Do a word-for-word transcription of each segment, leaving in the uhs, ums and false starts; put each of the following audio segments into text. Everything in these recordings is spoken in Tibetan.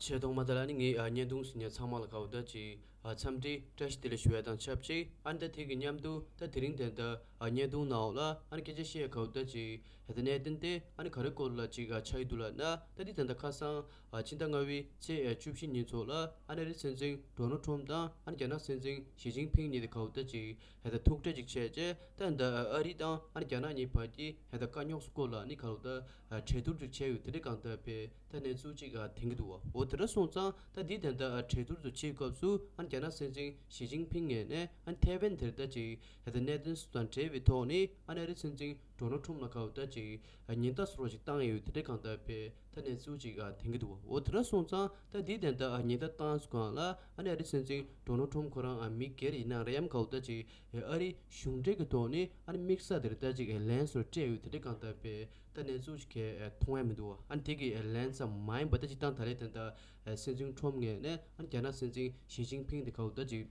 ཆེས་ཐོག་མ་དེ་ལ་ནི་ངས་ཨ་བརྙན་ཐུང་གཟིགས་མཁན་ཚང་མ་ལ་ག་བོ་ད་ཅིག་ཨ་འཚམས་འདྲི་བཀྲ་ཤིས་བདེ་ལེགས་ཞུ་ཡ་དང་ཆབས་ཅིག་ཨ་ནི་ད་དེ་གི་མཉམ་དུ་ད་དེ་རིང་དེ་འདྲ་ཨ་བརྙན་ཐུང་ནང་ལ་ཨ་ནི་སྐད་ཆ་བཤད་ཡ་ག་བོ་ད་ཅིག་ཧེ་ད་གནད་དོན་དེ་ཨ་ནི་ག་རེ་སྐོར་ལ་ཅིག་ཨ་ཆགས་ཡི་འདུག་ལབ་ན། ད་དེ་དེ་འདྲ་ཁ་སང་ཨ་ཕྱི་ཟླ་ལྔ་པའི་ཚེས་ཨ་བཅུ་བཞི་ཉིན་ཚོ་ལ་ཨ་ནི་ཨ་རིའི་སྲིད་འཛིན་ཌོ་ནལ་ཊམ་དང་ཨ་ནི་རྒྱ་ནག་སྲིད་འཛིན་ཞི་ཅིན་ཕིང་གཉིས་དེ་ག་བོ་ད་ཅིག་ཧེ་ད་ཐུག་འཕྲད་ཅིག་བྱས་རྗེས་ད་ཨ་རི་དང་ཨ་ནི་རྒྱ་ནག་གཉིས་བར་གྱི་ཧེ་ད་དཀའ་རྙོག་སྐོར་ལ་ནི་ག་བོ་ད་གྲོས་བསྡུར་ཅིག་བྱས་ཡོད། དེ་འདྲའི་སྒང་ད་དཔེ་ད་གནས་ཚུལ་ཅིག་ཨ་ཐོན་གྱི་འདུག་བ། འོ་དེ་འདྲ་སོང་ཙང་ད་འདི་དེ་འདྲ་གྲོས་བསྡུར་དུ་བྱེད་སྐབས་སུ་ཨ་ནི་རྒྱ་ནག་སྲིད་འཛིན་ཞི་ཅིན་ཕིང་ངོས་ནས་ཨ་ནི་ཐའེ་ཝན་དེར་ད་ཅིག་ཧེ་ད་གནད་དོན་སུ་དང་འབྲེལ་བའི་ཐོག་ནས་ཨ་ནི་ཨ་རིའི་སྲིད་འཛིན་ཌོ་ནལ་ཊམ་ལ་ག་བོ་ད་ཅིག་ཉེན་བརྡ་བཟོ་འདྲ་ཅིག་བཏང་ཡོད། དེ་འདྲའི་སྒང་ད་དཔེ་ད་གནས་ཚུལ་ཅིག་ཨ་ཐོན་གྱི་འདུག་བ། འོ་དེ་འདྲ་སོང་ཙང་ད་འདི་དེ་འདྲ་ཉེན་བརྡ་བཏང་སུ་སྒང་ལ་ཨ་ནི་ཨ་རིའི་སྲིད་འཛིན་ཌོ་ནལ་ཊམ་ཁོ་རང་ཨ་མི་སྒེར་ཡིན་ན་རེད་ཡམ་ག་བོ་ད་ཅིག་ཨ་རིའི་གཞུང་འབྲེལ་གྱི་ཐོག་ནས་ཨ་ནི་དམིགས་བསལ་དེར་ད་ཅིག་ལན་བཟོ་འདྲ་སྤྲད་ཡོད། དེ་འདྲའི་སྒང་ད་དཔེ་ད་གནས་ཚུལ་ཞིག་གས་མཐོང་ཡ་མི་འདུག་བ། ཨ་ནི་དེ་གི་ལན་ཙམ་མ་ཡིན་པ་ད་ཅིག་ཏང་ད་ལས་དེ་འདྲ་སྲིད་འཛིན་ཊམ་ངོས་ནས་ཨ་ནི་རྒྱ་ནག་སྲིད་འཛིན་ཞི་ཅིན་ཕིང་དེ་ག་བོ་ད་ཅིག་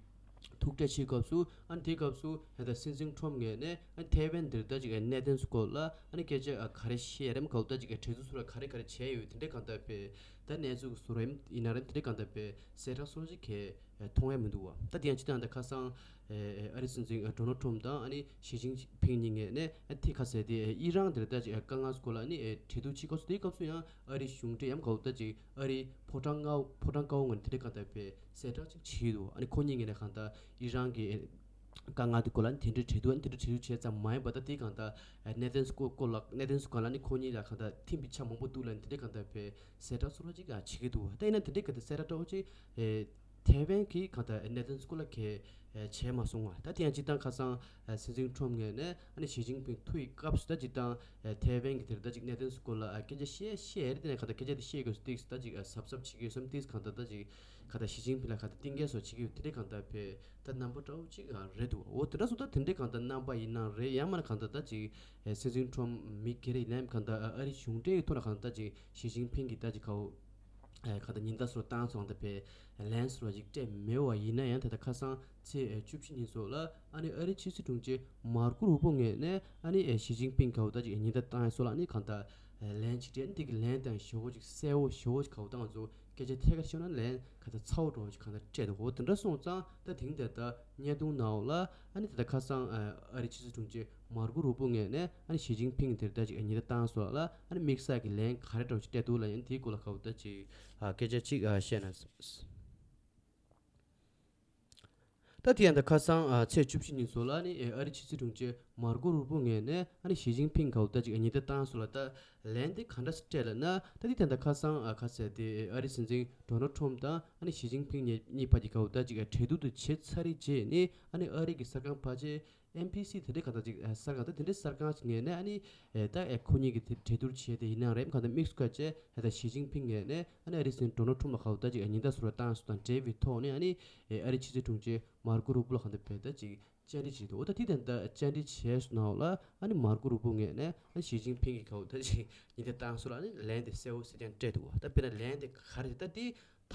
ཐུག་འཕྲད་བྱེད་སྐབས་སུ་ཨ་ནི་དེ་སྐབས་སུ་ཧེ་ད་སྲིད་འཛིན་ཊམ་ངོས་ནས་ཨ་ནི་ཐའེ་ཝན་འདིར་ད་ཅིག་གནད་དོན་སྐོར་ལ་ཨ་ནི་སྐད་ཆ་ག་རེ་བཤད་རེམ་ག་བོ་ད་ཅིག་གྲོས་བསྡུར་སུ་ལ་ག་རེ་ག་རེ་བྱས་ཡོད། དེ་འདྲའི་སྒང་ད་དཔེ་ད་གནས་ཚུལ་བཟོ་རེམ་ཡིན་ན་རེམ་དེ་འདྲའི་སྒང་ད་དཔེ་གསལ་བསྒྲགས་སོགས་ཅིག་གས་མཐོང་ཡ་མི་འདུག་བ། ད་དེ་ཡང་སྤྱི་བཏང་ད་ཁ་སང་ཨ་རིའི་སྲིད་འཛིན་ཌོ་ནལ་ཊམ་དང་ཨ་ནི་ཞི་ཅིན་ཕིང་གཉིས་ངོས་ནས་ཨ་ཐེ་ཁ་སེ་དེ་ཨི་རན་དེར་ད་ཅིག་དཀའ་ངལ་སྐོར་ལ་ཨ་ནི་གྲོས་བསྡུར་བྱེད་སྐབས་སུ་དེའི་སྐབས་སུ་ཡང་ཨ་རིའི་གཞུང་འབྲེལ་ཡམ་ག་བོ་ད་ཅིག་ཨ་རིའི་ཕོ་བྲང་ལྔ་ཕོ་བྲང་དཀར་པོ་ངོས་ནས་དེ་འདྲའི་སྒང་ད་དཔེ་གསལ་བསྒྲགས་ཅིག་བྱས་འདུག་ཨ་ནི་ཁོ་གཉིས་ངོས་ནས་གང་ལྟར་ཨི་རན་གྱི་དཀའ་ངལ་དེ་སྐོར་ལ་ཨ་ནི་དེ་འདྲའི་གྲོས་བསྡུར་ཨ་ནི་དེ་འདྲའི་གྲོས་བསྡུར་བྱས་ཙམ་མ་ཡིན་པ་ད་དེའི་སྒང་ད་གནད་དོན་སྐོར་སྐོར་ལ་གནད་དོན་སྐོར་ལ་ཨ་ནི་ཁོ་གཉིས་ལ་གང་ལྟར་ཐིམ་པའི་ཆ་མང་པོ་འདུག་ལ་ཨ་ནི་དེ་འདྲའི་སྒང་ད་དཔེ་གསལ་བསྒྲགས་སོགས་ཅིག་བྱེད་ཀྱི་འདུག་ད་ཡིན་ན་དེ་འདྲའི་ག་དེ་གསལ་བསྒྲགས་འདྲ་བོ་ཅིག་ཨེ་ཐའེ་ཝན་གྱིས་གང་ལྟར་གནད་དོན་སྐོར་ལ་གས་ཨེ་བྱས་མ་སོང་བ། ད་དེ་ཡང་སྤྱིར་བཏང་ཁ་སང་ཨེ་སྲིད་འཛིན་ཁྲོམ་ངོས་ནས་ཨ་ནི་ཞི་ཅིན་ཕིང་ཐུག་ཡི་སྐབས་སུ་ད་སྤྱིར་བཏང་ཨེ་ཐའེ་ཝན་གྱི་དེར་ད་ཅིག་གནད་དོན་སྐོར་ལ་ཨེ་སྐད་ཆ་བཤད་བཤད་ཡ་རེད། དེ་ནས་གང་ལྟར་སྐད་ཆ་དེ་བཤད་དགོས་སུ་ཏིག་ད་ཅིག་ཨེ་གཟབ་གཟབ་བྱེད་ཀྱི་ཡོད་བསམ་ཏིག་གང་ལྟར་ད་ཅིག་གང་ལྟར་ཞི་ཅིན་ཕིང་ལ་གང་ལྟར་གཏིང་སྐྱེལ་སོགས་བྱེད་ཀྱི་ཡོད། དེ་འདྲའི་གང་ལྟར་བས་ད་རྣམ་པ་འདྲ་བོ་ཅིག་ཨ་རེད་འདུག་འོ་དེ་འདྲ་སོང་ད་དེ་འདྲའི་གང་ལྟར་རྣམ་པ་ཡིན་ན་རེད། ཡང་མིན་ན་གང་ལྟར་ད་ཅིག་ཨེ་སྲིད་འཛིན་ཁྲོམ་མི་སྒེར་ཡིན་ནའི་གང་ལྟར་ཨ་རིའི་གཞུང་འབྲེལ་གྱི་ཐོག་ལ་གང་ལྟར་ད་ཅིག་ཞི་ཅིན་ཕིང་གིས་ད་ཅིག་གའོ་ཨེ་གང་ལྟར་ཉེན་བརྡ་སོགས་བཏང་སོང་ད་པས་ལན་སོགས་ཅིག་སྤྲད་མེད་པ་ཡིན་ན་ཡང་ད་ལྟ་ཁ་སང་ཚེས་བཅུ་བཞི་ཉིན་སོགས་ལ་ཨ་ནི་ཨ་རིའི་ཕྱི་སྲིད་དྲུང་ཆེ་མར་ཀོ་རུ་པོ་ངོས་ནས་ཨ་ནི་ཨེ་ཞི་ཅིན་ཕིང་གའོ་ད་ཅིག་ཉེན་བརྡ་བཏང་ཡ་སོགས་ལ་ཨ་ནི་གང་ལྟར་ལན་ཅིག་སྤྲད། འདི་གི་ལན་དང་ཞེ་པོ་ཅིག་གསལ་བོ་ཞེ་པོ་ཅིག་གའོ་ད་ང་ཚོ་སྐད་ཆ་ཐད་ཀར་ཤོད་ན་ལན་གང་ལྟར་ཚ་བོ་འདྲ་བོ་ཅིག་གང་ལྟར་སྤྲད་འདུག་འོ་དེ་འདྲ་སོང་ཙང་ད་དེང་དེ་ལྟར་བརྙན་ཐུང་ནང་ལ་ཨ་ནི་ད་ལྟ་ཁ་སང་ཨ་རིའི་ཕྱི་སྲིད་དྲུང་ཆེ་མར་ཀོ་རུ་པོ་ངོས་ནས་ཨ་ནི་ཞི་ཅིན་ཕིང་དེར་ད་ཅིག་ཉེན་བརྡ་བཏང་སོགས་ལ་ཨ་ནི་དམིགས་བསལ་གྱི་ལན་ག་རེ་འདྲ་བོ་ཅིག་སྤྲད་འདུག་ལ་ཡང་དེའི་སྐོར་ལ་ག་བོ་ད་ཅིག་ཨ་སྐད་ཆ་ཅིག་ཨ་བཤད་ན། ད་དེ་ཡང་ད་ཁ་སང་ཨ་ཚེས་བཅུ་བཞི་ཉིན་སོགས་ལ་ཨ་ནི་ཨ་རིའི་ཕྱི་སྲིད་དྲུང་ཆེ་མར་ཀོ་རུ་པོ་ངོས་ནས་ཨ་ནི་ཞི་ཅིན་ཕིང་ག་བོ་ད་ཅིག་ཉེན་བརྡ་བཏང་སོགས་ལ་ད་ལན་དེ་ག་འདྲ་སྤྲད་ལ་ན། ད་དེ་ད་ལྟ་ཁ་སང་ཨ་ཁ་ཟེར་དེ་ཨ་རིའི་སྲིད་འཛིན་ཌོ་ནལ་ཁྲོམ་དང་ཨ་ནི་ཞི་ཅིན་ཕིང་གཉིས་གཉིས་བར་གྱི་ག་བོ་ད་ཅིག་གྲོས་བསྡུར་དུ་བྱེད་ཚར་རེད་བྱས་ནས་ཨ་ནི་ཨ་རི་གི་གསར་ཁང་ཕལ་ཆེར་ཨེན་བྷི་སི་དེ་འདྲའི་ག་ད་ཅིག་གསར་ཁང་ད་དེ་འདྲའི་གསར་ཁང་ཞིག་ངོས་ནས་ཨ་ནི་ད་ཁོ་གཉིས་ཀྱི་གྲོས་བསྡུར་བྱས་ཏེ་ཡིན་ན་རེད་ག་ད་དམིགས་སུ་བཀར་བྱས་ད་ཞི་ཅིན་ཕིང་ངོས་ནས་ཨ་ནི་ཨ་རིའི་སྲིད་འཛིན་ཌོ་ནལ་ཁྲོམ་ལ་ག་བོ་ད་ཅིག་ཉེན་བརྡ་སོགས་ལ་བཏང་སོགས་དང་འབྲེལ་བའི་ཐོག་ནས་ཨ་ནི་ཨ་རིའི་ཕྱི་སྲིད་དྲུང་ཆེ་མར་ཀོ་རུ་པོ་ལ་ག་ད་བས་ད་ཅིག་བཅར་འདྲི་བྱས་འདུག་འོ་ད་དེ་ད་ལྟ་བཅར་འདྲི་བྱས་སོང་ན་འོ་ལ་ཨ་ནི་མར་ཀོ་རུ་པོ་ངོས་ནས་ཨ་ནི་ཞི་ཅིན་ཕིང་གི་ག་བོ་ད་ཅིག་ཉེན་བརྡ་བཏང་སོགས་ལ་ཨ་ནི་ལན་དེ་གསལ་བོ་གསལ་རྐྱང་སྤྲད་འདུག་ད་དཔེར་ན་ལན་དེ་ག་རེ་ད་དེ་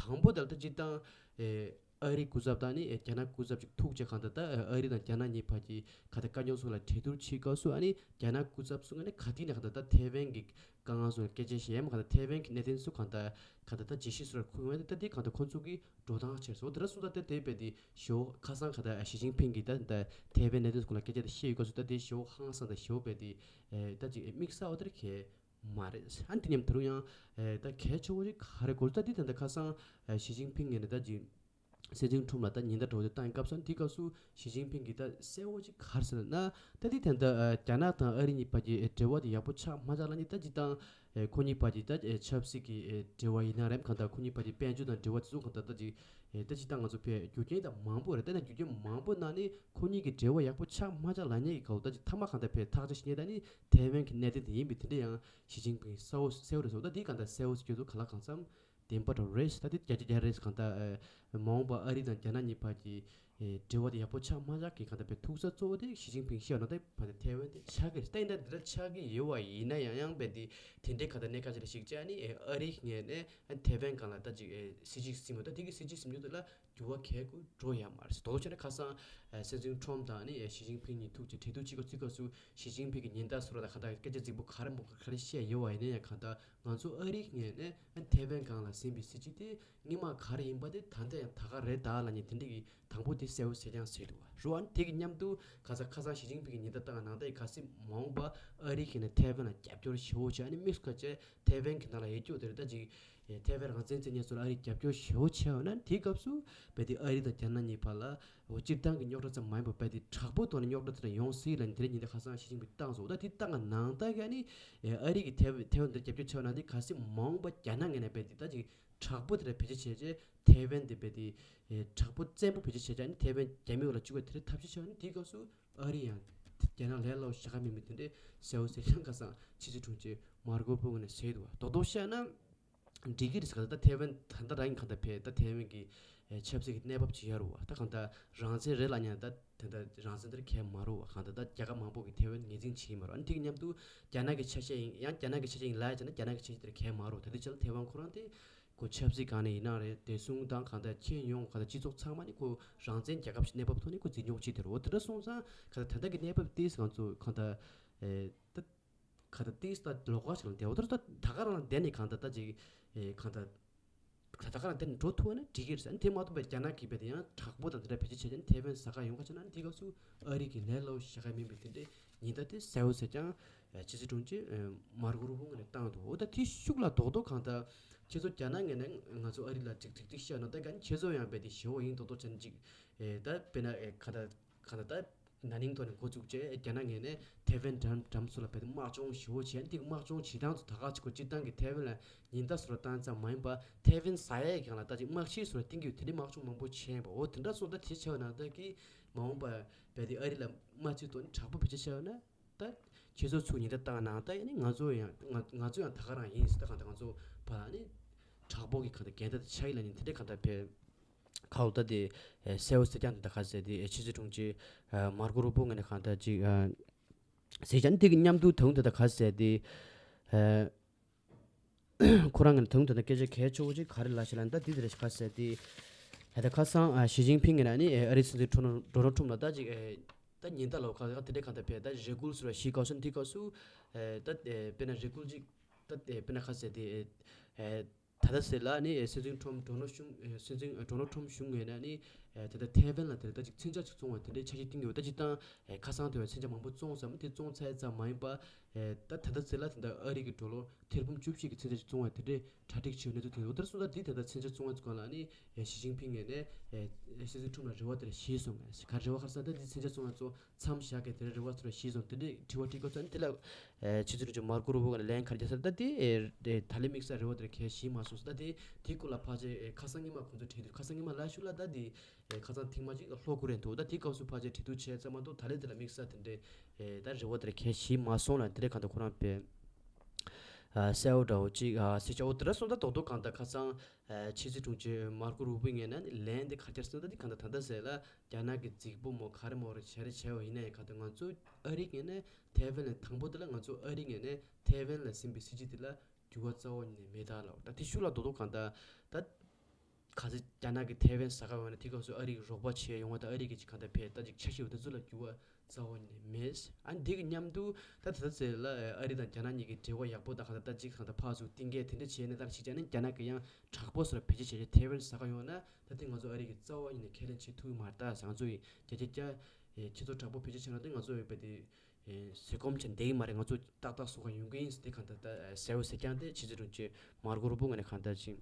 དང་པོ་ད་ལྟ་སྤྱིར་བཏང་ཨེ་ཨ་རིའི་སྐུ་ཚབ་དང་ནི་རྒྱ་ནག་སྐུ་ཚབ་ཅིག་ཐུག་བྱས་གང་ལྟར་ད་ཨ་རི་དང་རྒྱ་ནག་གཉིས་བར་གྱི་ག་ད་དཀའ་རྙོག་སོགས་ལ་གྲོས་བསྡུར་བྱེད་སྐབས་སུ་ཨ་ནི་རྒྱ་ནག་སྐུ་ཚབ་ཚོ་ནི་ག་དུས་ནས་གང་ལྟར་ད་ཐའེ་ཝན་གྱི་དཀའ་ངལ་སོགས་ལ་སྐད་ཆ་བཤད་ཡ་མ་གང་ལྟར་ཐའེ་ཝན་གྱི་གནད་དོན་སོགས་གང་ལྟར་གང་ལྟར་ད་ཇེ་ཤི་སོགས་ལ་ཁུངས་ཡོད་ད་དེ་གང་ལྟར་ཁོ་ཚོ་གི་འགྲོ་སྟངས་ཆེར་སོང་དེ་འདྲ་སོང་ད་དེ་དེ་བས་དེ་ཞོ་ཁ་སང་གང་ལྟར་ཞི་ཅིན་ཕིང་གིས་ད་ད་ཐའེ་ཝན་གནད་དོན་སོགས་ལ་སྐད་ཆ་དེ་བཤད་ཡོད་སྐབས་སུ་ད་དེ་ཞོ་ཧང་སང་ད་ཞོ་བས་དེ་ད་ཅིག་དམིགས་བསལ་འོ་དེར་གལ་མ་རེད། ཨ་ནི་དེ་མཉམ་ད་རུང་ཡང་ཨེ་ད་གལ་ཆེ་བོ་ཞིག་ག་རེ་གོ་ད་དེ་ད་ལྟ་ཁ་སང་ཨེ་ཞི་ཅིན་ཕིང་ངོས་ནས་ད་ཅིག་སྲིད་འཛིན་ཁྲོམ་ལ་ད་ཉེན་བརྡ་འདྲ་བོ་དེ་བཏང་སྐབས་སུ་དེ་སྐབས་སུ་ཞི་ཅིན་ཕིང་གིས་ད་གསལ་བོ་ཅིག་ག་རེ་ཟེར་ན་ད་དེ་ད་ལྟ་ཨེ་རྒྱ་ནག་དང་ཨ་རི་གཉིས་བར་གྱི་ཨེ་འབྲེལ་བ་དེ་ཡག་པོ་ཆགས་མ་ཆགས་ལ་ནི་ད་ཅིག་དང་ཨེ་ཁོ་གཉིས་བར་གྱི་ད་ཨེ་ཆབ་སྲིད་ཀྱི་ཨེ་འབྲེལ་བ་ཡིན་ན་རེད་གང་ལྟར་ཁོ་གཉིས་བར་གྱི་དཔལ་འབྱོར་དང་འབྲེལ་བ་དེ་ཚོ་གང་ལྟར་ད་ཅིག་ཨེ་ད་ཅིག་ད་ང་ཚོ་བས་རྒྱུ་རྐྱེན་ད་མང་པོ་རེད། ད་ནི་རྒྱུ་རྐྱེན་མང་པོ་ནང་ནས་ཁོ་གཉིས་ཀྱི་འབྲེལ་བ་ཡག་པོ་ཆགས་མ་ཆགས་ལབ་མཁན་གྱི་ག་བོ་ད་ཅིག་མཐའ་མ་གང་ལྟར་བས་ཐག་ཆོད་བྱེད་མཁན་ད་ནི་ཐའེ་ཝན་གྱི་གནད་དོན་དེ་ཡིན་པས་དེ་འདྲ་ཡང་ཞི་ཅིན་ཕིང་གསལ་བོ་གསལ་བོ་རེད་ཟེར་བ་ད་འདི་གང་ལྟར་གསལ་བོ་ཟེར་རྒྱུ་དུ་ག་ལ་གང་འཚམ་བདེན་པ་འདྲ་རེད། ད་འདི་བརྒྱ་ཆ་བརྒྱ་རེད་གང་ལྟར་མ་འོངས་པ་ཨ་རི་དང་རྒྱ་ནག་གཉིས་བར་གྱི་ ཨེ་འབྲེལ་བ་དེ་ཡག་པོ་ཆགས་མ་ཆགས་ཀྱི་གང་ལྟར་བའི་ཐུག་ས་གཙོ་བོ་དེ་ཞི་ཅིན་ཕིང་ཤི་ཡོད་ན་དེ་བ་དེ་ཐའེ་ཝན་དེ་ཆགས་ཀྱི་རེད། ད་ཡིན་ན་འདི་འདྲ་ཆགས་ཀྱི་ཡོད་པ་ཡིན་ན་ཡང་ཡང་བས་དེ་དེ་འདྲའི་གང་ལྟར་གནད་འགག་ཅིག་ལ་གཞིགས་བྱས་ནི་ཨེ་ཨ་རིའི་ངོས་ནས་ཨ་ཐའེ་ཝན་སྒང་ལ་ད་ཅིག་ཨེ་སྲིད་ཇུས་ཟིན་པ་ད་དེ་གི་སྲིད་ཇུས་ཟིན་རྒྱུ་དེ་ལ་འགྱུར་བ་གལ་དགུ་འགྲོ་ཡ་མ་རེད། དོ་དོ་བྱས་ན་ཁ་སང་ཨེ་སྲིད་འཛིན་ཁྲོམ་དང་ནི་ཨེ་ཞི་ཅིན་ཕིང་གཉིས་ཐུག་ཅིག་གྲོས་བསྡུར་ཅིག་ག་ཚུགས་སྐབས་སུ་ཞི་ཅིན་ཕིང་གི་ཉེན་བརྡ་བཟོ་ར་ད་གང་ལྟར་སྐད་ཆ་རྫིག་པོ་ག་རེ་མོ་ག་རེ་བཤད་ཡོད་པ་ཡིན་ན་ཡང་གང་ལྟར་ང་ཚོ་ཨ་རིའི་ངོས་ནས་ཨ་ཐའེ་ཝན་སྒང་ལ་ཟིན་པའི་སྲིད་ཇུས་དེ་སྔོན་མ་ག་རེ་ཡིན་པ་དེ་ད་ལྟ་ཡང་ད་ག་རེད་ད་ལབ་ནས་དེ་འདྲ་གི་དང་པོ་དེ་གསལ་བོ་གསལ་རྐྱང་གསལ་འདུག་བ། རུ་ཨ་ནི་དེ་གི་མཉམ་དུ་ཁ་སང་ཁ་སང་ཞི་ཅིན་ཕིང་གི་ཉེན་བརྡ་བཏང་ནང་ལྟར་གལ་སྲིད་མ་འོངས་པ་ཨ་རི་གིས་ནི་ཐའེ་ཝན་ལ་རྒྱབ་སྐྱོར་ཞེ་པོ་བྱས་ཨ་ནི་དམིགས་སུ་བཀར་བྱས་ཐའེ་ཝན་གྱི་ནང་ལ་ཡོད་རྒྱུ་དེ་རེད། ད་ཅིག་ཐའེ་ཝན་རང་བཙན་རྩོད་མཁན་ཚོ་ལ་ཨ་རི་རྒྱབ་སྐྱོར་ཞེ་པོ་བྱས་ཡོད་ན་དེའི་སྐབས་སུ་རྦད་དེ་ཨ་རི་དང་རྒྱ་ནག་གཉིས་བར་ལ་འོ་སྤྱིར་བཏང་གི་རྙོག་དྲ་ཙམ་མ་ཡིན་པར་རྦད་དེ་དྲག་པོ་ཐོག་ནས་རྙོག་དྲ་དེ་འདྲ་ཡོང་སྲིད་ལ་ནི་དེ་རིང་ཉིན་དེ་ཁ་སང་ཞི་ཅིན་ཕིང་བཏང་སོང་། ད་དེ་བཏང་ག་ནང་ལྟར་གྱི་ཨ་ནི་ཨ་རི་གིས་ཐའེ་ཐའེ་ཝན་འདིར་རྒྱབ་སྐྱོར་བྱས་ཡོད་ན་དེ་གལ་སྲིད་མ་འོངས་པ་རྒྱ་ནག་ངོས་ནས་རྦད་དེ་ད་ཅིག་དྲག་པོ་དེ་འདྲ་བེད་སྤྱོད་བྱས་རྗེས་ཐའེ་ཝན་དེ་རྦད་དེ་ཨེ་དྲག་པོ་བཙན་པོ་བེད་སྤྱོད་བྱས་ཀྱང་ཐའེ་ཝན་རྒྱ་མི་འོག་ལ་བཅུག་པའི་དེ་འདྲའི་ཐབས་ཤེས་བྱས་ནས་དེའི་སྐབས་སུ་ཨ་རི་ཡང་རྒྱ་ནག་ལས་སླ་པོ་ཞེ་དྲག་མིན་པའི་དེ་འདྲའི་གསལ་བོ་གསལ་རྐྱང་ཁ་སང་ཕྱི་སྲིད་དྲུང་ཆེ་མར་ཀོ་རུ་པོ་ངོས་ནས་ཟེར་འདུག་བ། རྡོག་རྡོག་བཤད་ན་འགྲིག་གི་རེད་ཟེར། ག་ད་ཐའེ་ཝན་ད་ལྟ་རང་གི་གང་ལྟར་བས་ད་ཐའེ་ཝན་གྱི་ཨེ་ཆབ་སྲིད་ཀྱི་གནས་བབ་ཅིག་ཡོད་རེད་བ། ད་གང་ལྟར་རང་བཙན་རེད་ལབ་ཡང་ད་དེ་འདྲ་རང་བཙན་དེར་གལ་མ་རུང་བ། གང་ལྟར་ད་རྒྱལ་ཁབ་མང་པོ་གིས་ཐའེ་ཝན་ངོས་འཛིན་བྱེད་ཀྱི་མ་རེད། ཨ་ནི་དེ་གི་མཉམ་དུ་རྒྱ་ནག་གི་ཆ་ཤས་ཡིན་ཡང་རྒྱ་ནག་གི་ཆ་ཤས་ཡིན་ལབ་ཡ་བྱས་ན་རྒྱ་ནག་གི་ཆ་ཤས་དེར་གལ་མ་རུང་། དེ་དུས་ཆ་ལ་ཐའེ་ཝན་ཁོ་རང་དེ་ཁོ་ཆབ་སྲིད་སྒང་ནས་ཡིན་ན་རེད། བདེ་སྲུང་དང་གང་ལྟར་ཁྱོན་ཡོངས་གང་ལྟར་སྤྱི་ཚོགས་ཚང་མ་ནི་ཁོ་རང་བཙན་རྒྱལ་ཁབ་ཞིག་གནས་བབ་ཐོག་ནས་ཁོ་འཛིན་སྐྱོང་བྱེད་དེ་རེད། འོ་དེ་འདྲ་སོང་ཙང་གང་ལྟར་ད་ལྟ་གི་གནས་བབ་དེ་ང་ཚོ་གང་ལྟར་ཨེ་ད་གང་ལྟར་ཏིས་ད་ལོགས་ཀ་ཞིག་ལ་བསྡད་འོ་ད་ད་ད་ག་རང་ལ་བསྡད་ནས་གང་ལྟར་ད་ཅིག་ཨེ་གང་ལྟར་ད་ད་ག་རང་བསྡད་ནས་འགྲོ་ཐུབ་པ་ན་འགྲིག་གི་རེད་ཟེར། དེ་མ་གཏོགས་པའི་རྒྱ་ནག་གིས་རྦད་དེ་ཡང་དྲག་པོ་དང་དེ་འདྲ་བེད་སྤྱོད་བྱས་ཏེ་ཐའེ་ཝན་ཟ་ག་ཡོང་ག་བྱས་ན་དེ་སྐབས་སུ་ཨ་རི་གི་ལས་སླ་པོ་ཞེ་དྲག་མིན་པའི་དེ་འདྲའི་ཉེན་བརྡ་དེ་གསལ་བོ་གསལ་རྐྱང་ཕྱི་སྲིད་དྲུང་ཆེ་མར་ཀོ་རུ་པོ་ངོས་ནས་བཏང་འདུག་འོ་ད་དེ་ཤུགས་ལ་རྡོག་རྡོག་གང་ལྟར་ཁྱེད་ཚོ་རྒྱ་ནག་ངོས་ནས་ང་ཚོ་ཨ་རི་ལ་འགྲིག་འགྲིག་འགྲིག་བཤད་ན་ད་ག་ཁྱེད་ཚོ་ཡང་རྦད་དེ་ཞེ་པོ་ཡིན་མདོག་མདོག་བྱས་ནས་ཅིག་ད་དཔེར་ན་གང་ལྟར་གང་ལྟར་ད། ན་ནིང་ཐོག་ནས་འགོ་བཙུགས་རྗེས་རྒྱ་ནག་ངོས་ནས་ཐའེ་ཝན་འགྲམ་འགྲམ་སོགས་ལ་རྦད་དེ་དམག་སྦྱོང་ཞེ་པོ་བྱས། འདི་དམག་སྦྱོང་བྱེད་སྟངས་ཚོ་ད་ག་ཅིག་གོ་སྤྱིར་བཏང་གི་ཐའེ་ཝན་ལ་ཉེན་བརྡ་སོགས་ལ་བཏང་ཙམ་མ་ཡིན་པ་ཐའེ་ཝན་ཟ་ཡས་སྒང་ལ་ད་ཅིག་དམག་ཆས་སོགས་ལ་བསྟན་གྱི་ཡོད། དེ་འདྲའི་དམག་སྦྱོང་མང་པོ་བྱས་པ་འོ་དེ་འདྲ་སོང་ད་དེ་བྱས་པ་ནང་ལྟར་གྱི་མ་འོངས་པ་རྦད་དེ་ཨ་རི་ལ་དམག་ཆས་ཐོག་ནས་དྲག་པོ་བེད་སྤྱོད་བྱས་པ་ན་ད་ཁྱེད་ཚོ་ཚུར་ཉེན་བརྡ་བཏང་ནའང་ད་ཡིན་ནི་ང་ཚོ་ཡང་ང་ང་ཚོ་ཡང་ད་ག་རང་ཡིན་ཟེར། ད་གང་ལྟར་ང་ཚོ་བར་ནི་དྲག་པོ་གི་གང་ལྟར་འགལ་ཟླ་དེ་ཆགས་ཡིན་ལ་ནི་དེ་འདྲའི་གང་ལྟར་བས། ཁ་ལོ་ད་དེ་ཨེ་གསལ་བོ་གསལ་རྐྱང་དེ་ད་ག་ཟེར་དེ་ཨེ་ཕྱི་སྲིད་དྲུང་ཆེ་ཨ་མར་ཀོ་རུ་པོ་ངོས་ནས་གང་ལྟར་ཅིག་ཨ་ཟེར་ཀྱང་དེ་གི་མཉམ་དུ་ད་དུང་དེ་ད་ག་ཟེར་དེ་ཨ་ཁོ་རང་ངོས་ནས་ད་དུང་དེ་ད་སྐད་ཆ་གལ་ཆེ་བོ་ཅིག་ག་རེ་ལབ་ཤག་ལབ་ན་ད་དེ་དེ་རེད་ཤག་ག་ཟེར་དེ་ཨ་ད་ཁ་སང་ཨ་ཞི་ཅིན་ཕིང་ངོས་ནས་ནི་ཨེ་ཨ་རིའི་སྲིད་འཛིན་ཁྲོ་ནོ་ཌོ་ནལ་ཁྲོམ་ལ་ད་ཅིག་ཨེ་ད་ཉེན་བརྡ་ལོ་ཁ་ཁ་དེ་འདྲ་གང་ལྟར་བས་ད་རེ་སྐུལ་སོགས་ལ་ཞུས་སྐབས་སུ་དེ་སྐབས་སུ་ཨེ་ད་ཨེ་དཔེར་ན་རེ་སྐུལ་ཅིག་ད་ཨེ་དཔེར་ན་ག་ཟེར་དེ་ཨེ་ད་ལྟ་ཟེར་ལ་ནི་སྲིད་འཛིན་ཁྲོམ་ཌོ་ནལ་ཤུམ་སྲིད་འཛིན་ཌོ་ནལ་ཁྲོམ་གཞུང་ངོས་ནས་ནི་དེ་ལྟར་ཐའེ་ཝན་ལ་དེ་ལྟར་ཅིག་མཚོན་ཆ་ཅིག་བཙོང་བ་དེ་འདྲའི་འཆར་གཞི་བཏིང་ཡོད། ད་སྤྱིར་བཏང་ཁ་སང་དེ་བས་མཚོན་ཆ་མང་པོ་བཙོང་ཙམ་དེ་བཙོང་ཚར་ཙམ་མ་ཡིན་པ་ད་ད་ལྟ་ཟེར་ལ་དེ་ལྟར་ཨ་རི་གི་ཌོ་ལར་ཐེར་འབུམ་བཅུ་བཞི་གི་མཚོན་ཆ་ཅིག་བཙོང་བ་དེ་འདྲའི་གྲ་སྒྲིག་བྱས་ཡོད་གནས་ཚུལ་ཐོན་ཡོད། དེ་ལྟར་སོང་ཙང་དེ་ད་ལྟ་མཚོན་ཆ་བཙོང་བ་ཚོ་སྒང་ལ་ནི་ཞི་ཅིན་ཕིང་ངོས་ནས་སྲིད་འཛིན་ཁྲོམ་ལ་རེ་བ་དེ་འདྲ་ཞུས་སོང་ངས། ག་རེ་བ་ཁ་སང་ད་དེ་མཚོན་ཆ་བཙོང་བ་ཚོ་མཚམས་བཞག་གི་དེ་འདྲའི་རེ་བ་ཚོ་ཞུས་སོང་། དེ་འདྲའི་དྲི་བ་དྲི་དགོས་ཚོ་ནི་དེ་ལ་ཨེ་ཕྱི་ཚུལ་རིན་ཆེན་མར་ཀོ་རུ་པོ་ག་ལན་ག་རེ་རྒྱག་ས་རེད། ད་དེ་ཨེ་ཨེ་ད་ལན་དམིགས་བསལ་རེ་བ་དེ་གལ་ཞིག་མ་སོང་ཟེར། ད་དེ་དེའི་སྐོར་ལ་ཕལ་ཆེར་ཨེ་ཁ་སང་ཉི་མ་ཁོང་ཚོ་བྲིས་དུས་ཁ་སང་ཉི་མ་ལ་ཤུ་ལ་ད་དེ་ཨེ་ཁ་སང་ཐེངས་མ་གཅིག་ལ་ལྷོ་ཀོ་རི་ཡ་འདུག་ད་དེའི་སྐབས་སུ་ཕལ་ཆེར་བྲིས་དུས་བྱས་ཙམ་མ་གཏོགས་ད་ལན་དེ་ལ་དམིགས་བསལ་དེ་འདྲའི་ཨེ་ད་རེ་བ་དེ་གལ་ཞིག་མ་སོང་ལ་དེ་འདྲའི་གང་ལྟར་ཁོ་རང་པས་ཨ་གསལ་བོ་འདྲ་བོ་གཅིག་ཨ་ཟེར་བྱ་འོ་དེ་འདྲ་སོང་ད་རྡོག་རྡོག་གང་ལྟར་ཁ་སང་ཨ་ཕྱི་སྲིད་དྲུང་ཆེ་མར་ཀོ་རུ་པོ་ངོས་ནས་ལན་དེ་ག་རེ་བརྒྱབ་སོང་ད་དེ་གང་ལྟར་ད་ལྟ་ཟེར་ལ། རྒྱ་ནག་གི་རྫིག་པོ་མོ་ག་རེ་མོ་རེ་བྱས་རེ་བྱས་པ་ཡིན་ན་ཡང་གང་ལྟར་ང་ཚོ་ཨ་རི་ངོས་ནས་ཐའེ་ཝན་ལ་དང་པོ་དེ་ལ་ང་ཚོ་ཨ་རི་ངོས་ནས་ཐའེ་ཝན་ལ་ཟིན་པའི་སྲིད་ཇུས་དེ་ལ་འགྱུར་བ་རྩ་བ་ཉིད་ནས་མེད་ད་ལབ། ད་དེ་ཤུགས་ལ་རྡོག་རྡོག་གང་ལྟར་ད་གལ་སྲིད་རྒྱ་ནག་གིས་ཐའེ་ཝན་ཟ་ག་ཡོང་ན་དེ་སྐབས་སུ་ཨ་རི་གིས་རོགས་པ་བྱས་ཡོང་བ་དང་ཨ་རི་གིས་ཅིག་གང་ལྟར་བས་ད་ཅིག་ཆ་ཤས་ཡོད་དེ་ཚོ་ལ་འགྱུར་བ་རྩ་བ་ཉིད་ནས་མེད། ཨ་ནི་དེ་གི་མཉམ་དུ་ད་དེ་ལྟར་ཟེར་ལ་ཨ་རི་དང་རྒྱ་ནག་གཉིས་ཀྱི་འབྲེལ་བ་ཡག་པོ་དང་གང་ལྟར་ད་ཅིག་གང་ལྟར་ཕར་ཚུར་གཏིང་སྐྱེལ་དེ་འདྲ་བྱས་ནས་ད་ཅིག་བྱས་ནས་རྒྱ་ནག་གིས་ཡང་དྲག་པོ་སོགས་ལ་བེད་སྤྱོད་བྱས་བྱས་ཐའེ་ཝན་ཟ་ག་ཡོང་ན། ད་ཐེངས་ང་ཚོ་ཨ་རི་གིས་རྩ་བ་ཉིད་ནས་ཁས་ལེན་བྱེད་ཐུབ་ཀྱི་མ་རེད། ད་ང་ཚོ་ཡིས་བརྒྱ་ཆ་བརྒྱ་ཁྱེད་ཚོ་དྲག་པོ་བེད་སྤྱོད་བྱས་ན་ད་ང་ཚོ་ཡིས་རྦད་དེ་ཟས་སྐོམ་བྱས་བསྡད་ཀྱི་མ་རེད། ང་ཚོ་ཏག་ཏག་བཟོ་ག་ཡོང་གི་ཡིན་ཟེར་དེ་གང་ལྟར་ད་གསལ་བོ་གསལ་རྐྱང་དེ་ཕྱི་སྲིད་དྲུང་ཆེ་མར་ཀོ་རུ་པོ་ངོས་ནས་གང་ལྟར་ཅིག་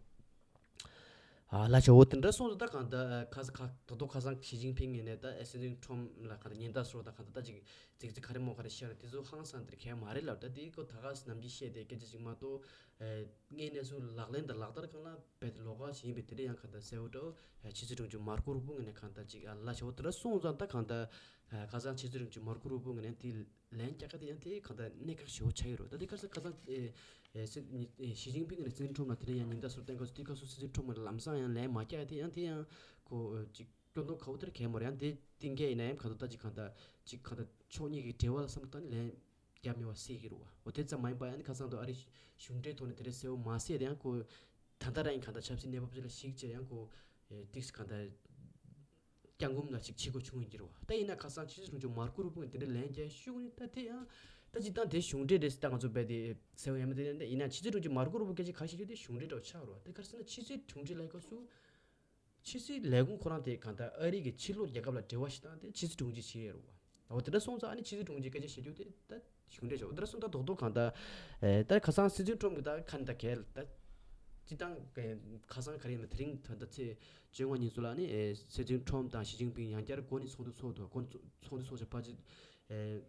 ཨ་ལབ་བྱས་འོ་དེ་འདྲ་སོང་ཙང་ད་གང་ལྟར་ཁ་ཁ་ད་དུང་ཁ་སང་ཞི་ཅིན་ཕིང་ངོས་ནས་ད་སྲིད་འཛིན་ཁྲོམ་ལ་གང་ལྟར་ཉེན་བརྡ་སོགས་ད་གང་ལྟར་ད་ཅིག་རྫིག་རྫིག་ག་རེ་མོ་ག་རེ་བཤད་ར་དེ་ཚོ་ཧང་སང་དེར་གལ་མ་རེད་ལབ། ད་དེ་ཁོ་ད་ག་ནམ་རྒྱུན་བཤད་དེ་སྐད་ཆ་ཅིག་མ་གཏོགས་ཨེ་དངོས་གནས་སུ་ལག་ལེན་དང་ལག་བསྟར་སྒང་ལ་རྦད་དེ་ལོགས་ཀ་ཞིག་ཡིན་པས་དེ་འདྲ་ཡང་གང་ལྟར་གསལ་བོ་འདྲ་བོ་ཕྱི་སྲིད་དྲུང་ཆེ་མར་ཀོ་རུ་པོ་ངོས་ནས་གང་ལྟར་ཅིག་ཨ་ལབ་བྱས་འོ་དེ་འདྲ་སོང་ཙང་ད་གང་ལྟར་ཁ་སང་ཕྱི་སྲིད་དྲུང་ཆེ་མར་ཀོ་རུ་པོ་ངོས་ནས་དེ་ལན་རྒྱག་ག་དེ་ཡང་དེ་གང་ལྟར་གནད་འགག་ཞེ་པོ་ཆགས་ཡོད་རེད། ད་དེ་ཁ་སང་ཁ་སང་ཨེ་ཨེ་སྲིད་ཨེ་ཞི་ཅིན་ཕིང་ངོས་ནས་སྲིད་འཛིན་ཁྲོམ་ལ་དེ་འདྲ་ཡང་ཉེན་བརྡ་སོགས་བསྟན་སྐབས་སུ་དེ་སྐབས་སུ་སྲིད་འཛིན་ཁྲོམ་ངོས་ནས་ལམ་སང་ཡང་ལན་མ་རྒྱག་ཡ་དེ་ཡང་དེ་ཡང་ཁོ་ཨེ་ཅིག་ཅོ་ནོ་ཁའུ་ཐར་གས་མོར་ཡང་དེ་ཏིང་གེ་ཡིན་ན་ཡང་གང་ལྟར་ད་ཅིག་གང་ལྟར་ཅིག་གང་ལྟར་ཕྱོགས་གཉིས་ཀྱི་འབྲེལ་བ་ལ་བསམ་བློ་བཏང་ནས་ལན་རྒྱབ་མེད་པ་སྲིད་ཀྱི་རེད་བ། འོ་དེ་ཙམ་མ་ཡིན་པ་ཡང་ཁ་སང་དུ་ཨ་རི་གཞུང་འབྲེལ་ཐོག་ནས་དེ་འདྲའི་གསལ་བོ་མ་གསལ་དེ་ཡང་ཁོ་ད་ལྟ་རང་གི་གང་ལྟར་ཆབ་སྲིད་གནས་བབ་ཅིག་ལ་གཞིགས་བྱས་ཡང་ཁོ་ཏིག་སི་གང་ལྟར་སྐྱབས་མགོན་ལ་ཅིག་བྱེད་དགོས་བྱུང་ཡིན་གྱི་རེད་བ། ད་ཡིན་ན་ཁ་སང་ཕྱི་སྲིད་དྲུང་ཆེ་མར་ཀོ་རུ་པོ་གིས་དེ་འདྲའི་ལན་རྒྱག་ཤུགས་ནི་ད་དེ་ཡང་ད་ཅིག་ད་དེ་གཞུང་འབྲེལ་རེད་ཟེར། ད་ང་ཚོ་རྦད་དེ་གསལ་བོ་ཡང་མི་དེ་ཡིན་ན་ཕྱི་སྲིད་དྲུང་ཆེ་མར་ཀོ་རུ་པོ་སྐད་ཆ་ག་བཤད་རྒྱུ་དེ་གཞུང་འབྲེལ་འདྲ་བོ་ཆགས་རེད་བ། དེ་ག་རེ་ཟེར་ན་ཕྱི་སྲིད་དྲུང་ཆེ་ལབ་སྐབས་སུ་ཕྱི་སྲིད་ལས་ཁུངས་ཁོ་རང་དེ་གང་ལྟར་ཨ་རི་གི་ཕྱི་ལོགས་རྒྱལ་ཁབ་ལ་འབྲེལ་བ་ཞིག་བཏང་སྟེ་ཕྱི་སྲིད་དྲུང་ཆེ་བྱས་ཡོད་རེད་བ། འོ་དེ་འདྲ་སོང་ཙང་ཨ་ནི་ཕྱི་སྲིད་དྲུང་ཆེ་སྐད་ཆ་བཤད་རྒྱུ་དེ་ད་གཞུང་འབྲེལ་བྱས། འོ་དེ་འདྲ་སོང་ཙང་རྡོག་རྡོག་གང་ལྟར་ཨེ་ད་ཁ་སང་སྲིད་འཛིན་ཁྲོམ་གི་ད་ཁ་ནི་ད་གལ་ད་སྤྱི་བཏང་ཁ་སང་ག་རེ་ཡིན་ན་དེ་རིང་ད་ད་ཚེས་བཅོ་ལྔ་ཉིན་སུ་ལ་ནི་ཨེ་སྲིད་འཛིན་ཁྲོམ་དང་ཞི་ཅིན་ཕིང་ཡང་བསྐྱར་འགོ་ནས་ཚོགས་འདུ་ཚོགས་འདུག་འགོ་ཚོགས་འདུ་ཚོགས་བྱས་ཕལ་ཆེར་ཨེ་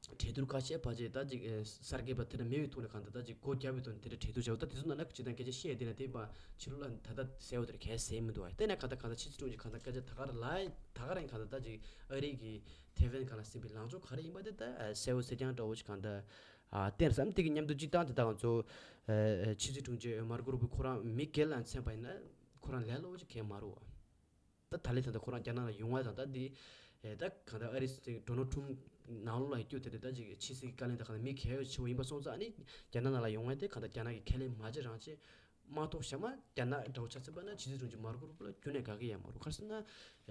གྲོས་བསྡུར་ཁ་ཤས་ཕལ་ཆེར་ད་ཅིག་ཨེ་གསར་འགོད་པ་དེ་འདྲ་མེད་པའི་ཐོག་ནས་གང་ལྟར་ད་ཅིག་སྒོ་བརྒྱབ་པའི་ཐོག་ནས་དེ་འདྲ་གྲོས་བསྡུར་བྱས། འོ་ད་དེ་ཚོ་ནང་ལ་སྤྱི་བཏང་སྐད་ཆ་བཤད་བསྡད་ན་དེ་བ་ཕྱི་ལོགས་ལ་ད་ལྟ་གསལ་བོ་དེ་འདྲ་གལ་གསལ་མི་འདུག་བ། དེ་ནས་གང་ལྟར་གང་ལྟར་ཕྱི་སྲིད་དྲུང་ཆེ་གང་ལྟར་སྐད་ཆ་ད་ག་རང་ལ་ད་ག་རང་གང་ལྟར་ད་ཅིག་ཨ་རི་གི་ཐེ་ཝན་སྒང་ལ་ཟིན་པའི་ལངས་ཕྱོགས་ག་རེ་ཡིན་པ་དེ་ད་ཨ་གསལ་བོ་གསལ་རྐྱང་འདྲ་བོ་ཞིག་གང་ལྟར་ཨ་བསྟན་བསམ། དེ་གི་མཉམ་དུ་སྤྱི་བཏང་དེ་ད་ང་ཚོ་ཨ་ཕྱི་སྲིད་དྲུང་ཆེ་མར་ཀོ་རུ་པོ་ཁོ་རང་མི་སྒེར་ལ་མཚོན་པ་ཡིན་ན་ཁོ་རང་ལས་སླ་བོ་ཅིག་གང་ཡང་མ་རེད་བ། ད་ད་ལན་ད་ལྟ་ཁོ་རང་རྒྱ་ནག་ལ་ཡོང་བ་དང་ད་འདི་ཨེ་ད་གང་ལྟར་ཨ་རི་སྲིད་འཛིན་ཌོ་ནལ་ཊམ་ནང་ལོགས་ལ་སྐྱོད་དེ་རེད། ད་ཅིག་ཕྱི་སྲིད་ཀྱི་བཀའ་བློན་དང་གང་ལྟར་མི་གལ་ཆེ་བོ་ཡིན་པ་སོང་ཙང་ཨ་ནི་རྒྱ་ནག་ནང་ལ་ཡོང་བ་དེ་གང་ལྟར་རྒྱ་ནག་གི་ཁས་ལེན་མ་བྱེད་རང་བྱེད་མ་གཏོགས་གཞན་མ་རྒྱ་ནག་འདྲ་བོ་ཆ་མཚོན་པ་ན་ཕྱི་སྲིད་དྲུང་ཆེ་མར་ཀོ་རུ་པོ་ལ་ཁྱོན་ནས་དགའ་གི་ཡང་མ་རེད། ག་རེ་ཟེར་ན་ཨེ་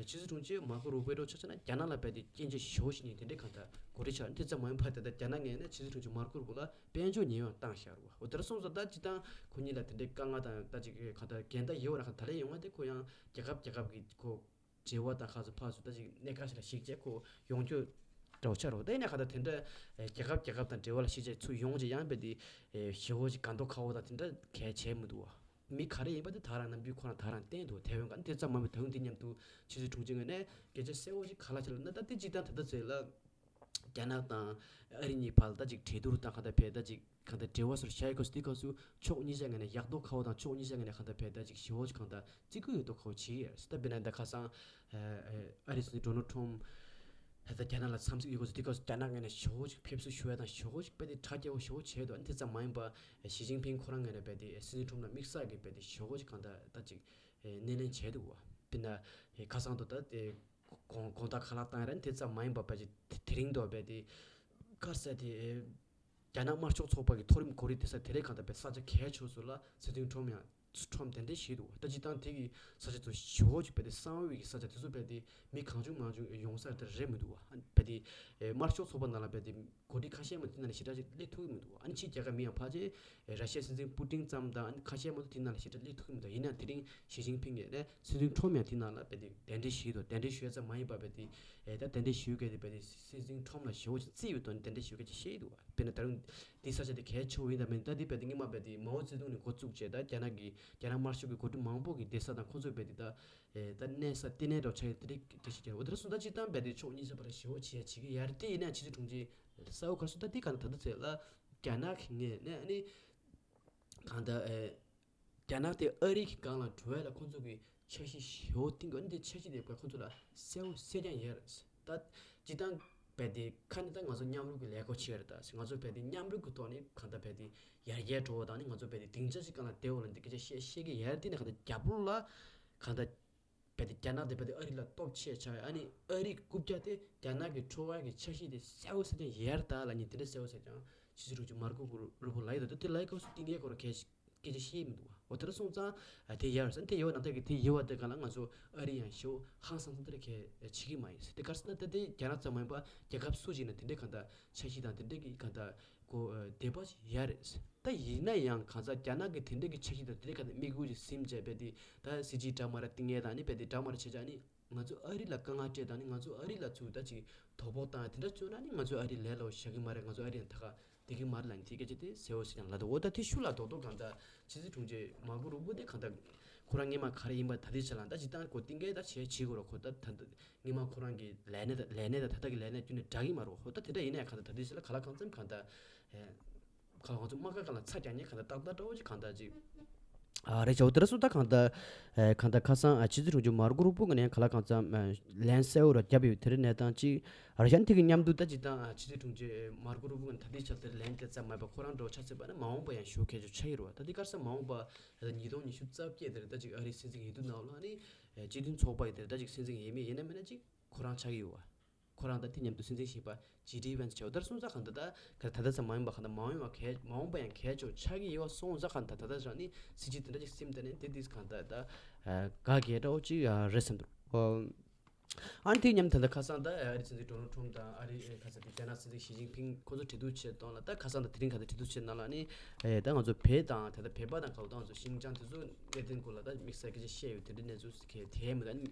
ཕྱི་སྲིད་དྲུང་ཆེ་མར་ཀོ་རུ་པོ་འདྲ་བོ་ཆ་མཚོན་ན་རྒྱ་ནག་ལ་རྦད་དེ་སྐྱོན་བརྗོད་ཞེ་པོ་ཞིག་ནི་དེ་འདྲའི་གང་ལྟར་གོ་སྒྲིག་ཆགས། དེ་ཙམ་མ་ཡིན་པར་ད་ལྟ་རྒྱ་ནག་ངོས་ནས་ཕྱི་སྲིད་དྲུང་ཆེ་མར་ཀོ་རུ་པོ་ལ་དཔལ་འབྱོར་ཉེས་ཡང་བཏང་བཞག་རེད་བ། འོ་དེ་འདྲ་སོང་ཙང་ད་སྤྱི་བཏང་ཁོ་གཉིས་ལ་དེ་འདྲའི་དཀའ་ངལ་དང་ད་ཅིག་ག་ད་འགལ་ཟླ་ཡོད་ར་ག་ད་ལན་ཡོང་བ་དེ་ཁོ་ཡང་རྒྱལ་ཁབ་རྒྱལ་ཁབ་ཀྱི་ཁོ་འབྲེལ་བ་དང་ཁ་སོ་ཕར་ཚུར་ད་ཅིག་གནད་འགག་ཞིག་ལ་གཞིགས་བྱས་ཁོ་ཡོང་རྒྱུ་འདྲ་བོ་ཆགས་རེད་བ། ད་ཡིན་ན་ག་ད་དེ་འདྲ་རྒྱལ་ཁབ་རྒྱལ་ཁབ་དང་འབྲེལ་བ་ལ་གཞིགས་བྱས་ཚུར་ཡོང་བྱས་ཡང་རྦད་དེ་ཞེ་པོ་ཅིག་དགའ་མདོག་ཁ་པོ་དང་དེ་འདྲ་གང་ཡང་བྱས་མི་འདུག་བ། མི་ག་རེ་ཡིན་པ་དེ་ད་རང་ནམ་རྒྱུན་ཁོ་རང་ད་རང་བསྟན་འདུག་དེ་བས་ཀྱང་དེ་ཙམ་མ་མི་ད་རུང་དེ་མཉམ་དུ་ཕྱི་སྲིད་དྲུང་ཆེ་ངོས་ནས་སྐད་ཆ་གསལ་བོ་ཞིག་ག་ལ་བྱས་ལབ་ན་ད་དེ་སྤྱི་བཏང་ད་ལྟ་ཚེ་ལ་རྒྱ་ནག་དང་ཨ་རི་གཉིས་བར་ལ་ད་ཅིག་གྲོས་བསྡུར་དང་ག་ད་ཕེ་ད་ཅིག་ག་ད་འབྲེལ་བ་སོར་བྱ་ཡི་གོ་སི་དེ་སྐབས་སུ་ཕྱོགས་གཉིས་ཆ་ངོས་ནས་ཡག་མདོག་ཁ་པོ་དང་ཕྱོགས་གཉིས་ཆ་ངོས་ནས་ག་ད་ཕེ་ད་ཅིག་ཞེ་པོ་ཅིག་གང་ད་བརྩི་བཀུར་ཡོད་མདོག་ཁ་པོ་བྱེད་ཀྱི་ཡོད་རེད། ད་དཔེར་ན་ད་ཁ་སང་ཨ་རི་སྲིད་འཛིན་ཌོ་ནལ་ཊམ་ད་རྒྱ་ནག་ལ་འཚམས་གཟིགས་ཡོད་གོ་སི་དེ་སྐབས་སུ་རྒྱ་ནག་ངོས་ནས་ཞེ་པོ་ཅིག་ཕེབས་བསུ་ཞུ་ཡ་དང་ཞེ་པོ་ཅིག་རྦད་དེ་གྲ་རྒྱས་པོ་ཞེ་པོ་བྱས་འདུག་ཨ་ནི་དེ་ཙམ་མ་ཡིན་པ་ཞི་ཅིན་ཕིང་ཁོ་རང་ངོས་ནས་རྦད་དེ་སྲིད་འཛིན་ཁྲོམ་ལ་དམིགས་བསལ་གྱི་རྦད་དེ་ཞེ་པོ་ཅིག་གང་ལྟར་ད་ཅིག་སྣེ་ལེན་བྱས་འདུག་བ། དཔེར་ན་ཁ་སང་དུ་ད་དེ་དགོང་དགོང་དག་ཁ་ལག་བཏང་ཡ་རེད། དེ་ཙམ་མ་ཡིན་པ་རྦད་དེ་དེ་རིང་དུ་རྦད་དེ་ག་རེ་ཟེར་དེ་རྒྱ་ནག་དམར་ཤོག་ཚོགས་པ་གི་མཐོ་རིམ་འགོ་ཁྲིད་དེ་ས་དེ་རེད་གང་ལྟར་རྦད་ས་ཆ་གལ་ཆེ་ཤོས་ལ་སྲིད་འཛིན་ཁྲོམ་ཡང་ཁྲོམ་གདན་འདྲེན་བྱས་འདུག་ད་སྤྱིར་བཏང་དེ་གི་ས་ཆ་ཚོ་ཞེ་པོ་ཅིག་རྦད་དེ་གསང་བའི་གི་ས་ཆ་དེ་ཚོ་རྦད་དེ་མི་གང་བྱུང་མང་བྱུང་ཡོང་ས་དེ་རེད་མི་འདུག་བ། རྦད་དེ་དམར་ཤོག་ཚོགས་པ་ནང་ལ་རྦད་དེ་འགོ་ཁྲིད་ཁ་ཤས་མ་དེ་ནང་ལ་ཞེ་དྲག་ཅིག་སླེབས་ཐུབ་ཀྱི་མི་འདུག་ཨ་ནི་ཕྱིའི་རྒྱལ་ཁབ་མི་ཡང་ཕལ་ཆེར་ར་ཤི་ཡའི་སྲིད་འཛིན་པུ་ཏིན་ཙམ་དང་ཨ་ནི་ཁ་ཤས་མ་གཏོགས་དེ་ནང་ལ་ཞེ་དྲག་སླེབས་ཐུབ་ཀྱི་མི་འདུག་ཡིན་ན་དེ་རིང་ཞི་ཅིན་ཕིང་གིས་ནས་སྲིད་འཛིན་ཁྲོམ་ཡང་དེ་ནང་ལ་རྦད་དེ་གདན་འདྲེན་ཞུས་འདུག་གདན་འདྲེན་ཞུས་ཙམ་མ་ཡིན་པར་རྦད་དེ་ཨེ་ད་གདན་འདྲེན་ཞུས་གལ་ཏེ་རྦད་དེ་སྲིད་འཛིན་ཁྲོམ་ལ་ཞེ་པོ་ཅིག་བརྩི་བའི་དོན་གདན་འདྲེན་ཞུས་གལ་ཅིག་བཤད་ཡི་འདུག་དཔེར་ན་ད་རུང་དེ་ས་ཆ་དེ་གལ་ཆེ་བོ་ཡིན་དང་མིན་ད་དེ་རྦད་དེ་སྔོན་མ་རྦད་དེ་མའོ་ཙེ་ཏུང་ནས་འགོ་བཙུགས་བྱས་ད་རྒྱ་ནག་གི་རྒྱ་ནག་དམར་ཤོག་གི་འགོ་ཁྲིད་མང་པོ་གི་བསྡད་ས་དང་ཁོང་ཚོ་རྦད་དེ་ད་ཨེ་ད་གནས་ས་ལྟེ་གནས་འདྲ་བོ་ཆགས་ཡོད་དེ་འདྲ་འགྲེལ་བཤད་བརྒྱབ། འོ་དེ་འདྲ་སོང་ད་སྤྱིར་བཏང་རྦད་དེ་ཕྱོགས་གཉིས་ཆ་བར་ཞེ་པོ་བྱེད་ཡ་བྱེད་ཀྱི་ཡ་རེད། དེ་ཡིན་ན་ཕྱི་སྲིད་དྲུང་ཆེ་གསལ་བོ་ག་རེ་སོང་ད་དེ་ག་ད་ད་ད་ཚེ་ལ་རྒྱ་ནག་གི་ངོས་ནས་ཨ་ནི་གང་ལྟར་ཨེ་རྒྱ་ནག་དེ་ཨ་རི་གི་སྒང་ལ་འགྲོ་ཡ་ལ་ཁོང་ཚོ་གི་འཆར་གཞི་ཞེ་པོ་བཏིང་དགོས། ཨ་ནི་དེ་འཆར་གཞི་དེ་ཁོང་ཚོ་ལ་གསལ་པོ་གསལ་རྐྱང་ཡོད་རེད། ད་སྤྱིར་བཏང་རྦད་དེ་ཁ་ནས་ད་ང་ཚོ་མཉམ་རུབ་ཀྱི་ལས་ཀ་བྱེད་ཡ་རེད། ད་ང་ཚོ་རྦད་དེ་མཉམ་རུབ་ཀྱི་ཐོག་ནས་གང་ལྟར་རྦད་དེ་ཡར་རྒྱས་འགྲོ་བ་དང་ནི་ང་ཚོ་རྦད་དེ་སྡིངས་ཆ་ཞིག་སྒང་ལ་བསྡད་འོ་ལ་འདི་སྐད་ཆ་བཤད་བཤད་ཀྱི་ཡོད་རེད། དེ་ནས་གང་ལྟར་རྒྱབ་ལོགས་ལ་གང་ལྟར་རྦད་དེ་རྒྱ་ནག་དེ་རྦད་དེ་ཨ་རི་ལ་སྟོབས་ཆེ་ཆགས་ཡ་ཨ་ནི་ཨ་རི་རྐུབ་བཀྱག་དེ་རྒྱ་ནག་གི་འཕྲོ་བ་གི་འཆར་གཞི་དེ་གསལ་པོ་གསལ་རྐྱང་ཡོད་རེད་ད་ལབ་ནི་དེ་འདྲ་གསལ་པོ་གསལ་རྐྱང་ཕྱི་སྲིད་དྲུང་ཆེ་མར་ཀོ་རུ་པོ་ལབ་ཡོད་ད། དེ་ལབ་སྐབས་སུ་དེ་ངས་ཁོ་རང་གལ་སྐད་ཆ་བཤད་མི་འདུག་བ། འོ་དེ་འདྲ་སོང་ཙང་ཨ་དེ་ཡར་ཟེར་དེ་ཡོད་ན་ད་གི་དེ་ཡོད་བ་དེ་ག་ལ་ང་ཚོ་ཨ་རི་ཡང་ཞེ་པོ་ཧང་སང་སང་དེ་འདྲ་གལ་བྱེད་ཀྱི་མ་ཡིན་ཟེར། དེ་ག་རེ་ཟེར་ན་ད་དེ་རྒྱ་ནག་ཙམ་མ་ཡིན་པ་རྒྱལ་ཁབ་སུ་ཞིག་ན་དེ་འདྲའི་གང་ལྟར་འཆར་གཞི་དང་དེ་འདྲའི་གི་གང་ལྟར་གོ་དད་པ་ཞིག་ཡོད་རེད། ད་ཡིན་ན་ཡང་གང་ཟག་རྒྱ་ནག་གི་དེ་འདྲའི་གི་འཆར་གཞི་དང་དེ་འདྲའི་གང་ལྟར་དམིགས་ཡུལ་ཞིག་ཟིན་བྱས་པས་དེ་ད་སྲིད་ཇུས་འདྲ་མ་ར་བཏིང་ཡས་དང་ནི་པས་དེ་འདྲ་མ་ར་བྱས་བྱས་ནི་ང་ཚོ་ཨ་རི་ལ་དཀའ་ངལ་སྤྲད་དང་ནི་ང་ཚོ་ཨ་རི་ལ་ཚུར་ད་ཅིག་དོ་ཕོག་བཏང་ཡ་དེ་འདྲ་བྱུང་ན་ནི་ང་ཚོ་ཨ་རི་ལས་སླ་བོ་བཞག་གི་མ་རེད། ང་ཚོ་ཨ་རི་ཡང་ད་ག་བསྡད་ཀྱི་མ་རེད་ལབ་ནི་དེ་སྐད་ཆ་དེ་གསལ་བོ་ཞིག་ཀྱང་ལབ་འདུག་འོ་ད་དེ་ཤུགས་ལ་རྡོག་རྡོག་གང་ལྟར་ཕྱི་སྲིད་དྲུང་ཆེ་མར་ཀོ་རུ་པོ་དེ་གང་ལྟར་ཁོ་རང་སྔོན་མ་ག་རེ་ཡིན་པ་ད་ལྟའི་ཆ་ལ་ད་ཅིག་ད་གོ་གཏན་འཁེལ་ད་བྱས་བྱེད་དགོས་ར། ཁོ་ད་ད་ལྟ་སྔོན་མ་ཁོ་རང་གི་ལས་གནས་དང་ལས་གནས་དང་ད་ལྟ་གི་ལས་གནས་བསྟུན་ནས་འདྲ་གི་མ་རེད། ཁོ་ད་དེ་འདྲ་ཡིན་ན་ཡང་གང་ལྟར་ད་ལྟའི་ཆ་ལ་ག་ལ་གང་འཚམ་གང་ལྟར་ཨེ། ཁ་ལ་ང་ཚོ་དམག་སྒར་སྒང་ལ་ཚ་རྒྱག་མཁན་གང་ལྟར་ཏག་ཏག་འདྲ་བོ་ཅིག་གང་ལྟར་ཅིག་ ཨ་རེད་བྱའོ། དེ་ར་སོང་ད་གང་ལྟར་ཨ་གང་ལྟར་ཁ་སང་ཨ་ཕྱི་སྲིད་དྲུང་ཆེ་མར་ཀོ་རུ་པོ་གི་ནས་ག་ལ་གང་ཙམ་ཨ་ལན་གསལ་བོ་ར་བརྒྱབ་ཡོད་དེ་རིང་གནས་སྟངས་ཅིག་ཨ་རེད་ཤག་དེ་གི་མཉམ་དུ་ད་ཅིག་དང་ཨ་ཕྱི་སྲིད་དྲུང་ཆེ་མར་ཀོ་རུ་པོ་གི་ད་ལྟའི་ཆར་དེར་ལན་དེ་ཙམ་མེད་པ་ཁོ་རང་འགྲོ་ཆ་སྲིད་པ་ནི་མ་འོངས་པ་ཡང་ཞུ་མཁན་ཅིག་ཆགས་ཡོད་རེད་བ། ད་དེ་ག་རེ་ཟེར་མ་འོངས་པ་ད་ཉིས་སྟོང་ཉི་ཤུ་རྩ་བརྒྱད་དེར་ད་ཅིག་ཨ་རིའི་སྲིད་འཛིན་ཡིན་དུས་ནང་ལ་ནི་ཨ་སྤྱི་མཐུན་ཚོགས་པ་ཡི་དེར་ད་ཅིག་སྲིད་འཛིན་ཡིན་མིན་ཡིན་ན་མིན་ན་ཅིག་ཁོ་རང་ཆགས་ཀྱི་ཡོད་བ། ཁོ་རང་དང་དེ་མཉམ་དུ་སྲིད་འཛིན་གཞིས་པ་ཇེ་ཌི་ཝེན་སི་བྱ་བ་ལྟར་སོང་ཙང་གང་ལྟར་ད་ག་ད་ལྟ་ཙམ་མ་ཡིན་པ་གང་ལྟར་མ་འོངས་པ་གལ་མ་འོངས་པ་ཡང་གལ་ཆེ་བོ་ཆགས་ཀྱི་ཡོད་པ་སོང་ཙང་གང་ལྟར་ད་ལྟ་ཙམ་ནི་སྲིད་ཇུས་དེ་འདྲ་ཅིག་སེམས་གཏད་ནས་དེ་དུས་གང་ལྟར་ད་ཨ་དགའ་གལ་འདྲ་བོ་ཅིག་ཨ་རེད་བསམ་འདུག་ཨ་ནི་དེ་མཉམ་ད་ལྟ་ཁ་སང་ད་ཨ་རི་སྲིད་འཛིན་ཌོ་ནལ་ཊམ་དང་ཨ་རི་ཁ་སང་དེ་རྒྱ་ནག་སྲིད་འཛིན་ཞི་ཅིན་ཕིང་ཁོ་ཚོ་འབྲེལ་གཏུག་བྱས་སྟངས་ལ་ད་ཁ་སང་དང་དེ་རིང་ག་ད་འབྲེལ་གཏུག་བྱས་སྟངས་ལ་ནི་ཨེ་ད་ང་ཚོ་བོད་དང་ད་ལྟ་བོད་པ་དང་ག་ལ་ད་ང་ཚོ་ཤིན་ཅང་དེ་ཚོ་གནད་དོན་སྐོར་ལ་ད་དམིགས་བསལ་སྐད་ཆ་བཤད་ཡོད་དེ་འདྲའི་གནས་ཚུལ་གལ་དེ་མི་ད་ནི་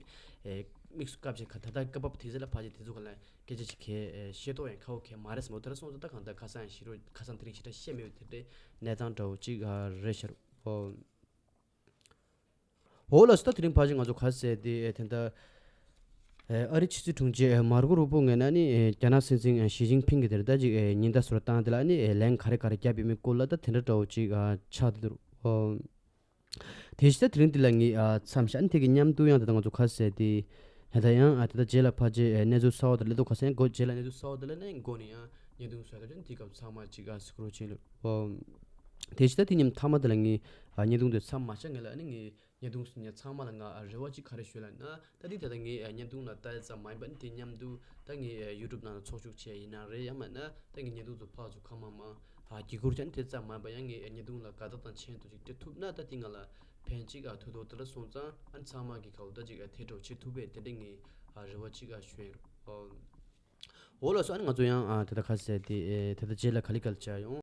ཨེ་དམིགས་སུ་བཀར་བྱས་ག་ད་ལྟ་སྐབས་བབ་དེ་ཚོ་ལ་ཕལ་ཆེར་དེ་ཚོ་ག་ལ་སྐད་ཆ་ཅིག་གལ་ཨེ་ཤེས་རྟོགས་ཡང་ཁག་པོ་གལ་མ་རེད་བསམ་འོ་དེ་ར་སོང་ཙང་ད་གང་ལྟར་ཁ་སང་ཡང་ཞེ་དྲག་ཁ་སང་དེ་རིང་ཞེ་དྲག་བཤད་མེད་པའི་དེ་འདྲའི་གནས་སྟངས་འདྲ་བོ་ཅིག་ཨ་རེད་ཤག་རོ། འོ་ལགས་སོ། ད་དེ་རིང་ཕལ་ཆེར་ང་ཚོ་ག་ཟེར་དེ་ཨེ་དེ་འདྲ་ཨེ་ཨ་རི་ཕྱི་སྲིད་དྲུང་ཆེ་ཨེ་མར་ཀོ་རུ་པོ་ངོས་ནས་ནི་ཨེ་རྒྱ་ནག་སྲིད་འཛིན་ཨེ་ཞི་ཅིན་ཕིང་གི་དེར་ད་ཅིག་ཨེ་ཉེན་བརྡ་སོགས་བཏང་དེ་ལ་ནི་ཨེ་ལན་ག་རེ་ག་རེ་བརྒྱབ་ཡོད་མེད་སྐོར་ལ་ད་དེ་འདྲ་འདྲ་བོ་ཅིག་ཨ་ཆགས་བསྡད་འདུག་ཨོ། དེ་བཞིན་ད་དེ་རིང་འདི་ལ་ངས་ཨ་མཚམས་བཞག་ནས་དེ་གི་མཉམ་དུ་ཡང་ད་ལྟ་ང་ཚོ་ག་ཟེར་དེ་ད་ལྟ་ཡང་ཨ་ད་ལྟ་རྗེས་ལ་ཕལ་ཆེར་ཨ་གནས་ཚུལ་གསར་བ་དང་སླེབས་འདུག་ག་ཟེར་ཡང་སྒོ་རྗེས་ལ་གནས་ཚུལ་གསར་བ་དེ་ལ་ནས་འགོ་ནས་ཡང་བརྙན་ཐུང་བཟོས་ད་དེ་སྐབས་ཚང་མ་ཅིག་ཨ་སྐུ་རོགས་བྱེད་ལོ། ཨོ། དེ་བཞིན་ད་དེ་མཉམ་མཐའ་མ་དེ་ལ་ངས་ཨ་བརྙན་ཐུང་དེ་མཚམས་མ་བཞག་ངེས་ལ་ཨ་ནི་ངས་བརྙན་ཐུང་ཉན་ཚང་མ་ལ་ང་རེ་བ་གཅིག་ག་རེ་ཞུ་ལབ་ན། ད་འདི་ད་ལྟ་ངའི་བརྙན་ཐུང་ལ་ལྟ་ཡ་ཙམ་མ་ཡིན་པ་ནི་དེ་མཉམ་དུ་ད་ངའི་ཡུ་ཊུབ་ནང་ལ་ཚོགས་ཞུགས་བྱས་ཡིན་ན་རེད། ཡང་མིན་ན་ད་ངའི་བརྙན་ཐུང་ཚོ་ཕར་ཚུར་གང་མང་མང་ཨ་བརྒྱུད་བསྐུར་བྱས་ནས་དེ་ཙམ་མ་ཡིན་པ་ཡང་ངའི་བརྙན་ཐུང་ལ་དགའ་རྟགས་དང་མཆན་དུ་ཅིག་སྤྲད་ཐུབ་ན་ད་འདི་ང་ལ་ཕན་ཅིག་ཨ་ཐོགས་ཐོགས་དེ་འདྲ་སོང་ཙང་ཨ་ནི་ཚང་མ་གི་ག་ལ་ད་ཅིག་ཨ་དེ་འདྲ་བྱེད་ཐུབ་པས་དེ་འདྲ་ངའི་ཨ་རེ་བ་ཅིག་ཨ་ཞུ་ཡིན། འོ་ལགས་སོ། ཨ་ནི་ང་ཚོ་ཡང་ཨ་ད་ལྟ་ག་ཟེར་དེ་ཨེ་ད་ལྟ་རྗེས་ལ་ག་ལེ་ག་ལེ་བྱ་ཡོང་།